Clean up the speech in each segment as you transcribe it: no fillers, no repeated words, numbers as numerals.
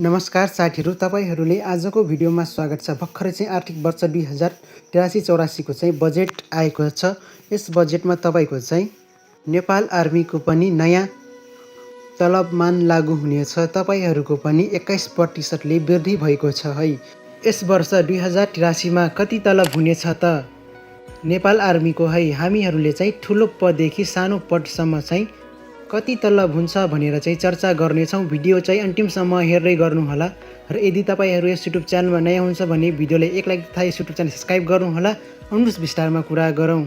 नमस्कार साथीहरू, तपाईहरूले आजको भिडियोमा स्वागत छ। भर्खरै चाहिँ आर्थिक वर्ष 2083-84 को चाहिँ बजेट आएको छ। यस बजेटमा तपाईँको चाहिँ नेपाल आर्मीको पनि नयाँ तलबमान लागू हुनेछ। तपाईँहरूको पनि 21% ले वृद्धि भएको छ है। यस वर्ष 2083 मा कति तलब हुनेछ त नेपाल आर्मीको है। हामीहरूले चाहिँ ठुलो पददेखि सानो पदसम्म चाहिँ कति तलब हुन्छ भनेर चाहिँ चर्चा गर्नेछौँ। भिडियो चाहिँ अन्तिमसम्म हेर्दै गर्नुहोला र यदि तपाईँहरू यस युट्युब च्यानलमा नयाँ हुन्छ भने भिडियोलाई एक लाइक तथा यस युट्युब च्यानल सब्सक्राइब गर्नुहोला। आउनुहोस् विस्तारमा कुरा गरौँ।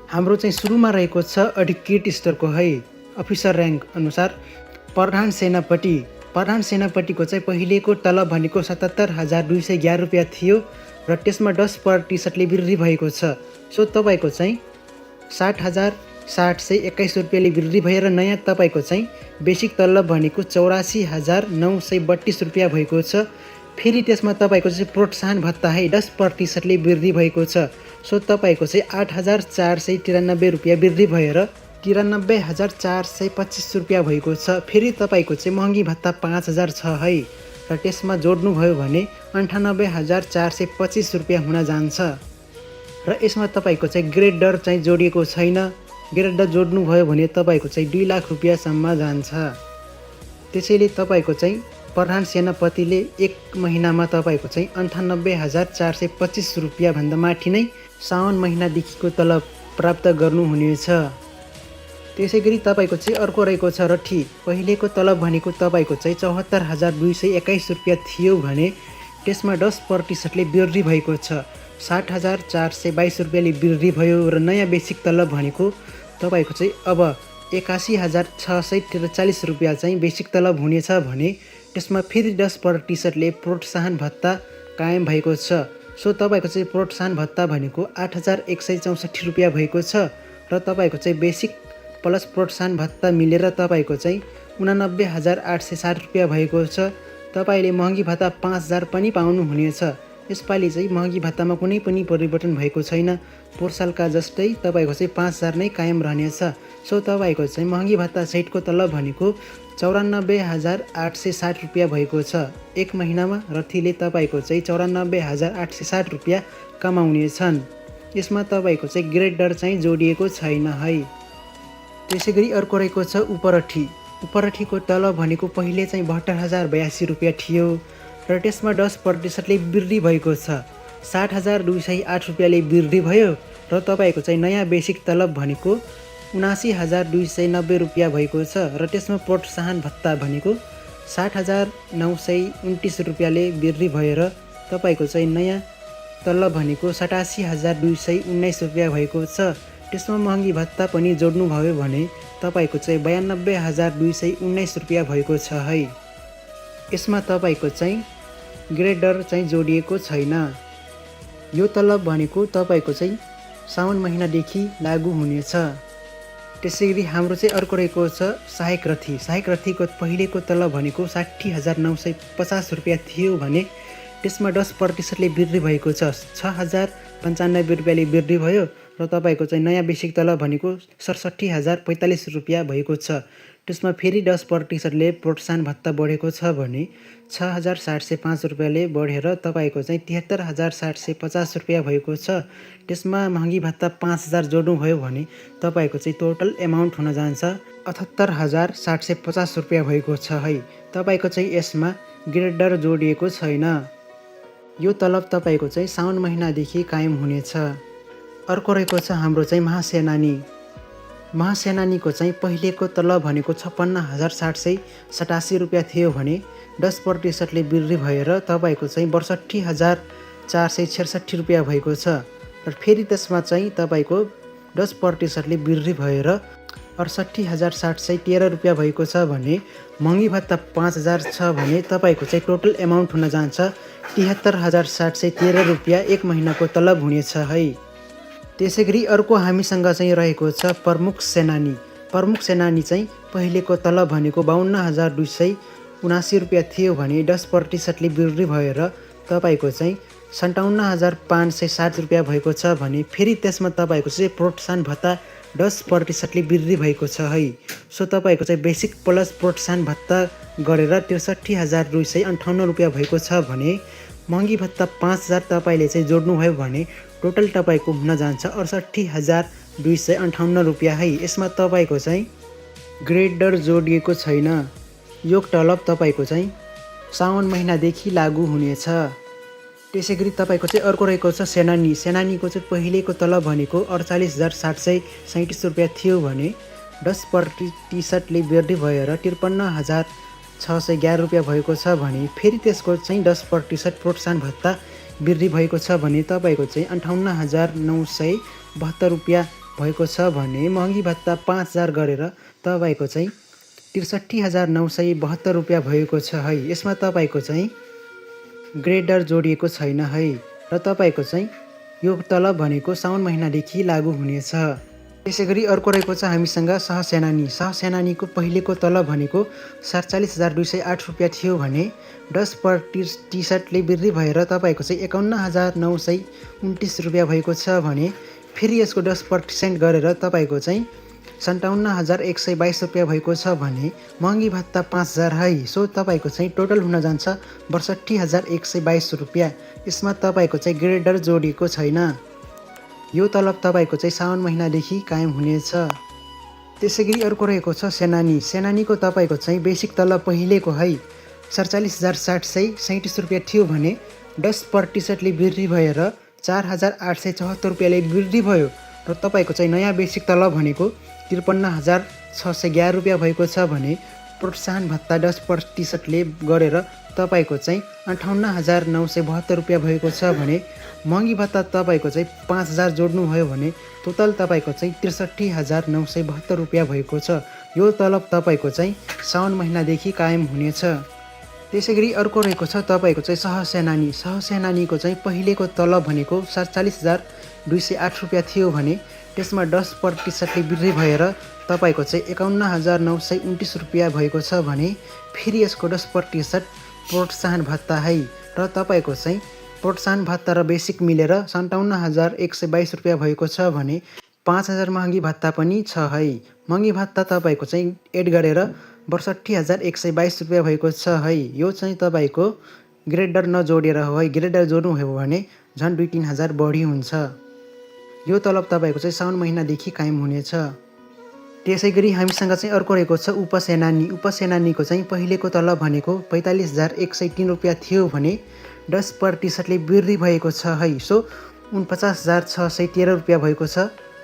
हाम्रो चाहिँ सुरुमा रहेको छ एडुकेट स्तरको है। अफिसर र्याङ्क अनुसार प्रधान सेनापतिको चाहिँ पहिलेको तलब भनेको 77,211 रुपियाँ थियो र त्यसमा 10% ले वृद्धि भएको छ। सो तपाईँको चाहिँ 60,721 रुपियाँले वृद्धि भएर नयाँ तपाईँको चाहिँ बेसिक तलब भनेको 84,932 रुपियाँ भएको छ। फेरि त्यसमा तपाईँको चाहिँ प्रोत्साहन भत्ता है 10% ले वृद्धि भएको छ। सो तपाईँको चाहिँ 8,493 रुपियाँ वृद्धि भएर 93,425 रुपियाँ भएको छ। फेरि तपाईँको चाहिँ महँगी भत्ता 5,000 छ है र त्यसमा जोड्नुभयो भने 98,425 रुपियाँ हुन जान्छ र यसमा तपाईँको चाहिँ ग्रेडर चाहिँ जोडिएको छैन। ग्रेडर जोड्नुभयो भने तपाईँको चाहिँ 2 लाख रुपियाँसम्म जान्छ। त्यसैले तपाईँको चाहिँ प्रधान सेनापतिले एक महिनामा तपाईँको चाहिँ 98,425 रुपियाँभन्दा माथि नै साउन महिनादेखिको तलब प्राप्त गर्नुहुनेछ। त्यसै गरी तपाईँको चाहिँ अर्को रहेको छ रठी। पहिलेको तलब भनेको तपाईँको चाहिँ 74,221 रुपियाँ थियो भने त्यसमा 10% ले वृद्धि भएको छ। 60,422 रुपियाँले वृद्धि भयो र नयाँ बेसिक तलब भनेको तपाईँको चाहिँ अब 81,643 रुपियाँ चाहिँ बेसिक तलब हुनेछ भने त्यसमा फेरि 10% ले प्रोत्साहन भत्ता कायम भएको छ। सो तपाईँको चाहिँ प्रोत्साहन भत्ता भनेको 8,164 रुपियाँ भएको छ र तपाईँको चाहिँ बेसिक प्लस प्रोत्साहन भत्ता मिलेर तपाईँको चाहिँ 89,860 रुपियाँ भएको छ। तपाईँले महँगी भत्ता 5,000 पनि पाउनुहुनेछ। यसपालि चाहिँ महँगी भत्तामा कुनै पनि परिवर्तन भएको छैन। पोहोर सालका जस्तै तपाईँको चाहिँ 5,000 नै कायम रहनेछ। सो तपाईँको चाहिँ महँगी भत्ता सहितको तलब भनेको 94,860 रुपियाँ भएको छ। एक महिनामा रथीले तपाईँको चाहिँ 94,860 रुपियाँ कमाउनेछन्। यसमा तपाईँको चाहिँ ग्रेडर चाहिँ जोडिएको छैन है। त्यसै गरी अर्को रहेको छ उपरठीको तलब भनेको पहिले चाहिँ 72,082 रुपियाँ थियो र त्यसमा 10% ले वृद्धि भएको छ। 60,208 रुपियाँले वृद्धि भयो र तपाईँको चाहिँ नयाँ बेसिक तलब भनेको 79,290 रुपियाँ भएको छ र त्यसमा प्रोत्साहन भत्ता भनेको 60,929 रुपियाँले वृद्धि भएर तपाईँको चाहिँ नयाँ तलब भनेको 87,219 रुपियाँ भएको छ। त्यसमा महँगी भत्ता पनि जोड्नुभयो भने तपाईँको चाहिँ 92,219 रुपियाँ भएको छ है। यसमा तपाईँको चाहिँ ग्रेडर चाहिँ जोडिएको छैन। यो तलब भनेको तपाईँको चाहिँ साउन महिनादेखि लागू हुनेछ। त्यसै गरी हाम्रो चाहिँ अर्को रहेको छ सहायक रथीको पहिलेको तलब भनेको 60,950 रुपियाँ थियो भने त्यसमा 10% ले वृद्धि भएको छ। 6,095 रुपियाँले वृद्धि भयो र तपाईँको चाहिँ नयाँ बेसिक तलब भनेको 67,045 रुपियाँ भएको छ। त्यसमा फेरि 10% ले प्रोत्साहन भत्ता बढेको छ भने 6,705 रुपियाँले बढेर तपाईँको चाहिँ 73,750 रुपियाँ भएको छ। त्यसमा महँगी भत्ता 5,000 जोड्नुभयो भने तपाईँको चाहिँ टोटल एमाउन्ट हुन जान्छ 78,750 रुपियाँ भएको छ है। तपाईँको चाहिँ यसमा ग्रेडर जोडिएको छैन। यो तलब तपाईँको चाहिँ साउन महिनादेखि कायम हुनेछ। अर्को रहेको छ हाम्रो चाहिँ महासेनानीको चाहिँ पहिलेको तलब भनेको 56,787 रुपियाँ थियो भने 10% ले वृद्धि भएर तपाईँको चाहिँ 62,466 रुपियाँ भएको छ र फेरि त्यसमा चाहिँ तपाईँको 10% ले वृद्धि भएर 68,713 रुपियाँ भएको छ भने महँगी भत्ता 5,000 छ भने तपाईँको चाहिँ टोटल एमाउन्ट हुन जान्छ 73,713 रुपियाँ एक महिनाको तलब हुनेछ है। त्यसै गरी अर्को हामीसँग चाहिँ रहेको छ प्रमुख सेनानी चाहिँ पहिलेको तलब भनेको 52,279 रुपियाँ थियो भने 10% ले वृद्धि भएर तपाईँको चाहिँ 57,560 रुपियाँ भएको छ भने फेरि त्यसमा तपाईँको चाहिँ प्रोत्साहन भत्ता 10% ले वृद्धि भएको छ है। सो तपाईँको चाहिँ बेसिक प्लस प्रोत्साहन भत्ता गरेर ६३,२५८ रुपियाँ भएको छ भने महँगी भत्ता 5,000 तपाईँले चाहिँ जोड्नुभयो भने टोटल तपाईँको हुन जान्छ ६८,२५८ रुपियाँ है। यसमा तपाईँको चाहिँ ग्रेडर जोडिएको छैन। यो तलब तपाईँको चाहिँ साउन महिनादेखि लागू हुनेछ। त्यसै गरी तपाईँको चाहिँ अर्को रहेको छ सेनानी। सेनानीको चाहिँ पहिलेको तलब भनेको ४८,७37 रुपियाँ थियो भने 10% वृद्धि भएर ५३,६११ रुपियाँ भएको छ भने फेरि त्यसको चाहिँ 10% प्रोत्साहन भत्ता वृद्धि भएको छ भने तपाईँको चाहिँ ५८,९७२ रुपियाँ भएको छ भने महँगी भत्ता 5,000 गरेर तपाईँको चाहिँ ६३,९७२ रुपियाँ भएको छ है। यसमा तपाईँको चाहिँ ग्रेडर जोडिएको छैन है र तपाईँको चाहिँ यो तलब भनेको साउन महिनादेखि लागू हुनेछ। त्यसै गरी अर्को रहेको छ हामीसँग सहसेनानी। सहसेनानीको पहिलेको तलब भनेको ४७,२०८ रुपियाँ थियो भने 10% वृद्धि भएर तपाईँको चाहिँ ५१,९२९ रुपियाँ भएको छ भने फेरि यसको 10% गरेर तपाईँको चाहिँ ५७,१२२ रुपियाँ भएको छ भने महँगी भत्ता 5,000 है। सो तपाईँको चाहिँ टोटल हुन जान्छ ६२,१२२ रुपियाँ। यसमा तपाईँको चाहिँ ग्रेडर जोडिएको छैन। यो तलब तपाईँको चाहिँ साउन महिनादेखि कायम हुनेछ। त्यसै गरी अर्को रहेको छ सेनानी। सेनानीको तपाईँको चाहिँ बेसिक तलब पहिलेको है ४७,७37 रुपियाँ थियो भने 10% वृद्धि भएर ४,८७४ रुपियाँले वृद्धि भयो र तपाईँको चाहिँ नयाँ बेसिक तलब भनेको ५३,६११ रुपियाँ भएको छ भने प्रोत्साहन भत्ता 10%ले गरेर तपाईँको चाहिँ ५८,९७२ रुपियाँ भएको छ भने महँगी भत्ता तपाईँको चाहिँ 5,000 जोड्नुभयो भने टोटल तपाईँको चाहिँ ६३,९७२ रुपियाँ भएको छ। यो तलब तपाईँको चाहिँ साउन महिनादेखि कायम हुनेछ। त्यसै गरी अर्को रहेको छ तपाईँको चाहिँ सहसेनानी। सहसेनानीको चाहिँ पहिलेको तलब भनेको ४७,२०८ रुपियाँ थियो भने त्यसमा 10% वृद्धि भएर तपाईँको चाहिँ ५१,९२९ रुपियाँ भएको छ भने फेरि यसको 10% प्रोत्साहन भत्ता है र तपाईँको चाहिँ प्रोत्साहन भत्ता र बेसिक मिलेर ५७,१२२ रुपियाँ भएको छ भने 5,000 महँगी भत्ता पनि छ है। महँगी भत्ता तपाईँको चाहिँ एड गरेर ६२,१२२ रुपियाँ भएको छ है। यो चाहिँ तपाईँको ग्रेडर नजोडेर हो है। ग्रेडर जोड्नुभयो भने झन् 2-3 हजार बढी हुन्छ। यो तलब तपाईँको चाहिँ साउन महिनादेखि कायम हुनेछ। त्यसै गरी हामीसँग चाहिँ अर्को रहेको छ उपसेनानी। उपसेनानीको चाहिँ पहिलेको तलब भनेको ४५,१०३ रुपियाँ थियो भने 10%ले वृद्धि भएको छ है। सो ४९,६१३ रुपियाँ भएको छ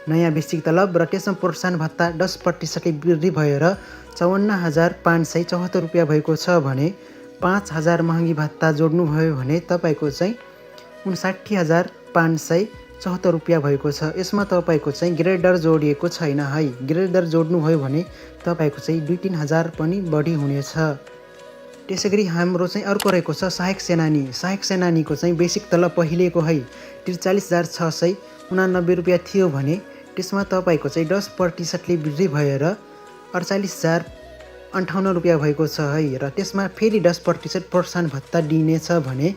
नयाँ बेसिक तलब र त्यसमा प्रोत्साहन भत्ता 10%ले वृद्धि भएर ५४,५७४ रुपियाँ भएको छ भने 5,000 महँगी भत्ता जोड्नुभयो भने तपाईँको चाहिँ ५९,५७४ रुपियाँ भएको छ। यसमा तपाईँको चाहिँ ग्रेडर जोडिएको छैन है। ग्रेडर जोड्नुभयो भने तपाईँको चाहिँ 2-3 हजार पनि बढी हुनेछ। त्यसै गरी हाम्रो चाहिँ अर्को रहेको छ सहायक सेनानी। सहायक सेनानीको चाहिँ बेसिक तलब पहिलेको है ४३,६९९ रुपियाँ थियो भने त्यसमा तपाईँको चाहिँ 10%ले वृद्धि भएर ४८,०५८ रुपियाँ भएको छ है र त्यसमा फेरि 10% प्रोत्साहन भत्ता दिनेछ भने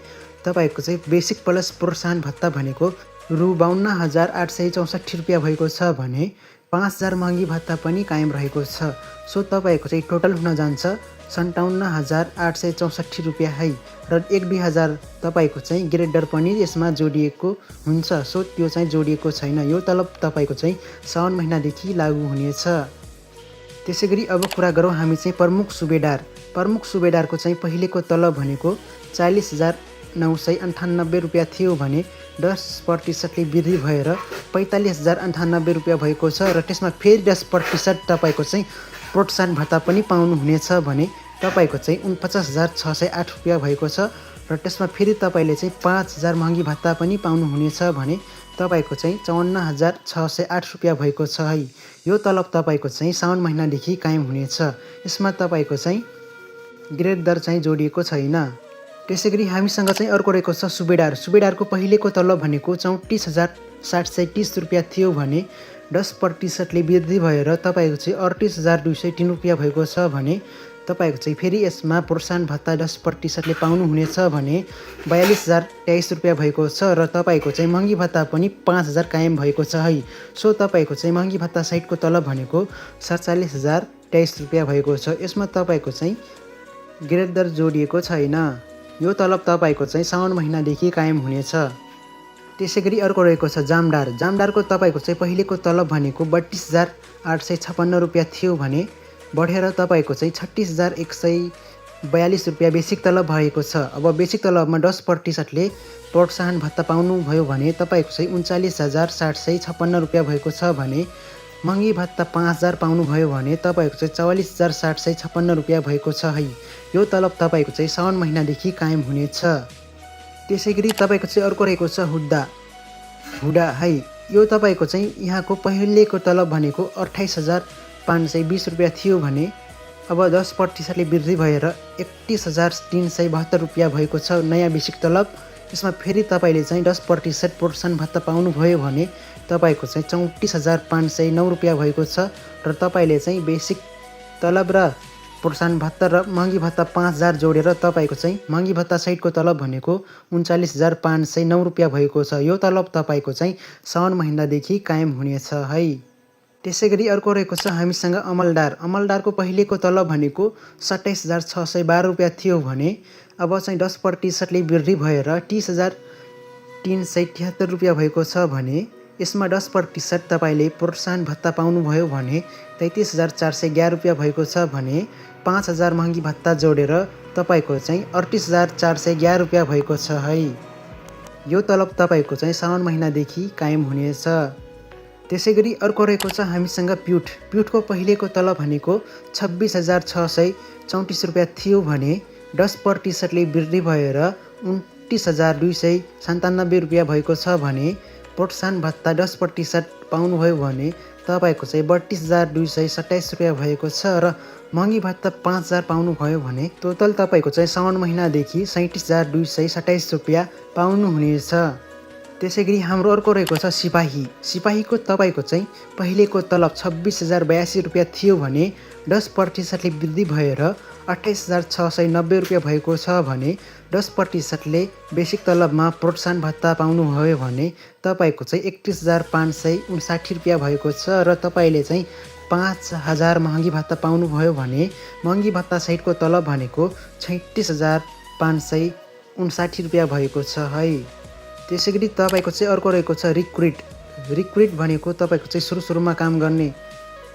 तपाईँको चाहिँ बेसिक प्लस प्रोत्साहन भत्ता भनेको रु ५२,८६४ रुपियाँ भएको छ भने 5,000 महँगी भत्ता पनि कायम रहेको छ। सो तपाईँको चाहिँ टोटल हुन जान्छ ५७,८६४ रुपियाँ है र 1-2 हजार तपाईँको चाहिँ ग्रेडर पनि यसमा जोडिएको हुन्छ। सो त्यो चाहिँ जोडिएको छैन। यो तलब तपाईँको चाहिँ साउन महिनादेखि लागू हुनेछ। त्यसै गरी अब कुरा गरौँ हामी चाहिँ प्रमुख सुबेदार। प्रमुख सुबेदारको चाहिँ पहिलेको तलब भनेको ४०,९98 रुपियाँ थियो भने 10%ले वृद्धि भएर ४५,०९८ रुपियाँ भएको छ र त्यसमा फेरि 10% तपाईँको चाहिँ प्रोत्साहन भत्ता पनि पाउनुहुनेछ भने तपाईँको चाहिँ ४९,६०८ रुपियाँ भएको छ र त्यसमा फेरि तपाईँले चाहिँ 5,000 महँगी भत्ता पनि पाउनुहुनेछ भने तपाईँको चाहिँ ५४,६०८ रुपियाँ भएको छ है। यो तलब तपाईँको चाहिँ साउन महिनादेखि कायम हुनेछ। यसमा तपाईँको चाहिँ ग्रेड दर चाहिँ जोडिएको छैन। त्यसै गरी हामीसँग चाहिँ अर्को रहेको छ सुबेदार। सुबेदारको पहिलेको तलब भनेको ३४,७३० रुपियाँ थियो भने 10%ले वृद्धि भएर तपाईँको चाहिँ 38,203 रुपियाँ भएको छ भने तपाईँको चाहिँ फेरि यसमा प्रोत्साहन भत्ता 10%ले पाउनुहुनेछ भने 42,023 रुपियाँ भएको छ र तपाईँको चाहिँ महँगी भत्ता पनि 5,000 कायम भएको छ है। सो तपाईँको चाहिँ महँगी भत्ता सहितको तलब भनेको 47,023 रुपियाँ भएको छ। यसमा तपाईँको चाहिँ ग्रेड दर जोडिएको छैन। यो तलब तपाईँको चाहिँ साउन महिनादेखि कायम हुनेछ। त्यसै गरी अर्को रहेको छ जामदार। जामदारको तपाईँको चाहिँ पहिलेको तलब भनेको 32,856 रुपियाँ थियो भने बढेर तपाईँको चाहिँ 36,142 रुपियाँ बेसिक तलब भएको छ। अब बेसिक तलबमा 10%ले प्रोत्साहन भत्ता पाउनुभयो भने तपाईँको चाहिँ 39,756 रुपियाँ भएको छ भने महँगी भत्ता 5,000 पाउनुभयो भने तपाईँको चाहिँ 44,756 रुपियाँ भएको छ है। यो तलब तपाईँको चाहिँ साउन महिनादेखि कायम हुनेछ। त्यसै गरी तपाईँको चाहिँ अर्को रहेको छ हुडा है। यो तपाईँको चाहिँ यहाँको पहिलेको तलब भनेको 28,520 रुपियाँ थियो भने अब 10%ले वृद्धि भएर 31,372 रुपियाँ भएको छ नयाँ बेसिक तलब। यसमा फेरि तपाईँले चाहिँ 10% प्रोत्साहन भत्ता पाउनुभयो भने तपाईँको चाहिँ 34,509 रुपियाँ भएको छ र तपाईँले चाहिँ बेसिक तलब र प्रोत्साहन भत्ता र महँगी भत्ता 5,000 जोडेर तपाईँको चाहिँ महँगी भत्ता सहितको तलब भनेको 39,509 रुपियाँ भएको छ। यो तलब तपाईँको चाहिँ साउन महिनादेखि कायम हुनेछ है। त्यसै गरी अर्को रहेको छ हामीसँग अमलदार। अमलदारको पहिलेको तलब भनेको 27,612 रुपियाँ थियो भने अब चाहिँ 10%ले वृद्धि भएर 30,373 रुपियाँ भएको छ भने यसमा 10% तपाईँले प्रोत्साहन भत्ता पाउनुभयो भने 33,411 रुपियाँ भएको छ भने 5,000 महँगी भत्ता जोडेर तपाईँको चाहिँ 38,411 रुपियाँ भएको छ है। यो तलब तपाईँको चाहिँ साउन महिनादेखि कायम हुनेछ। त्यसै गरी अर्को रहेको छ हामीसँग पिउटको पहिलेको तलब भनेको 26,634 रुपियाँ थियो भने 10%ले वृद्धि भएर 29,297 रुपियाँ भएको छ भने प्रोत्साहन भत्ता 10% पाउनुभयो भने तपाईँको चाहिँ 32,227 रुपियाँ भएको छ र महँगी भत्ता 5,000 पाउनुभयो भने टोटल तपाईँको चाहिँ साउन महिनादेखि 37,227 रुपियाँ पाउनुहुनेछ। त्यसै गरी हाम्रो अर्को रहेको छ सिपाहीको तपाईँको चाहिँ पहिलेको तलब 26,082 रुपियाँ थियो भने 10%ले वृद्धि भएर 28,690 रुपियाँ भएको छ भने 10%ले बेसिक तलबमा प्रोत्साहन भत्ता पाउनुभयो भने तपाईँको चाहिँ 31,559 रुपियाँ भएको छ र तपाईँले चाहिँ 5,000 महँगी भत्ता पाउनुभयो भने महँगी भत्ता सहितको तलब भनेको 36,559 रुपियाँ भएको छ है। त्यसै गरी तपाईँको चाहिँ अर्को रहेको छ रिक्रुट भनेको तपाईँको चाहिँ सुरुमा काम गर्ने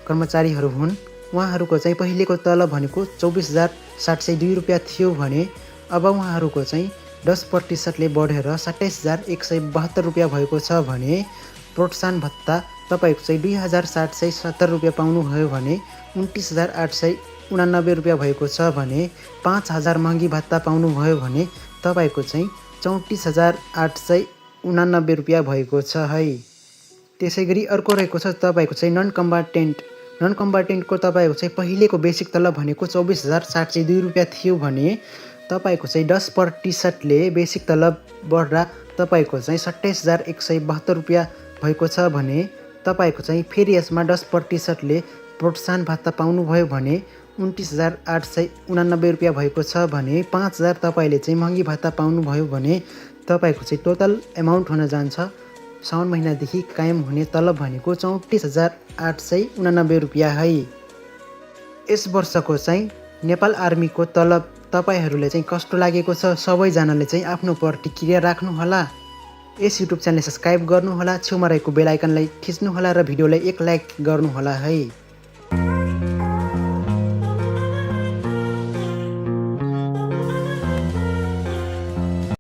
कर्मचारीहरू हुन्। उहाँहरूको चाहिँ पहिलेको तलब भनेको 24,702 रुपियाँ थियो भने अब उहाँहरूको चाहिँ 10%ले बढेर 27,172 रुपियाँ भएको छ भने प्रोत्साहन भत्ता तपाईँको चाहिँ 2,770 रुपियाँ पाउनुभयो भने 29,889 रुपियाँ भएको छ भने 5,000 महँगी भत्ता पाउनुभयो भने तपाईँको चाहिँ 34,889 रुपियाँ भएको छ है। त्यसै गरी अर्को रहेको छ तपाईँको चाहिँ नन कम्बाटेन्टको तपाईँको चाहिँ पहिलेको बेसिक तलब भनेको 24,702 रुपियाँ थियो भने तपाईँको चाहिँ 10%ले बेसिक तलब बढ्दा तपाईँको चाहिँ 27,172 रुपियाँ भएको छ भने तपाईँको चाहिँ फेरि यसमा 10%ले प्रोत्साहन भत्ता पाउनुभयो भने 29,889 रुपियाँ भएको छ भने 5,000 तपाईँले चाहिँ महँगी भत्ता पाउनुभयो भने तपाईँको चाहिँ टोटल एमाउन्ट हुन जान्छ साउन महिनादेखि कायम हुने तलब भनेको 34,889 रुपियाँ है। यस वर्षको चाहिँ नेपाल आर्मीको तलब तपाईँहरूले चाहिँ कस्तो लागेको छ सबैजनाले चाहिँ आफ्नो प्रतिक्रिया राख्नुहोला। यस युट्युब च्यानललाई सब्सक्राइब गर्नुहोला, छेउमा रहेको बेल आइकनलाई थिच्नुहोला र भिडियोलाई एक लाइक गर्नुहोला है।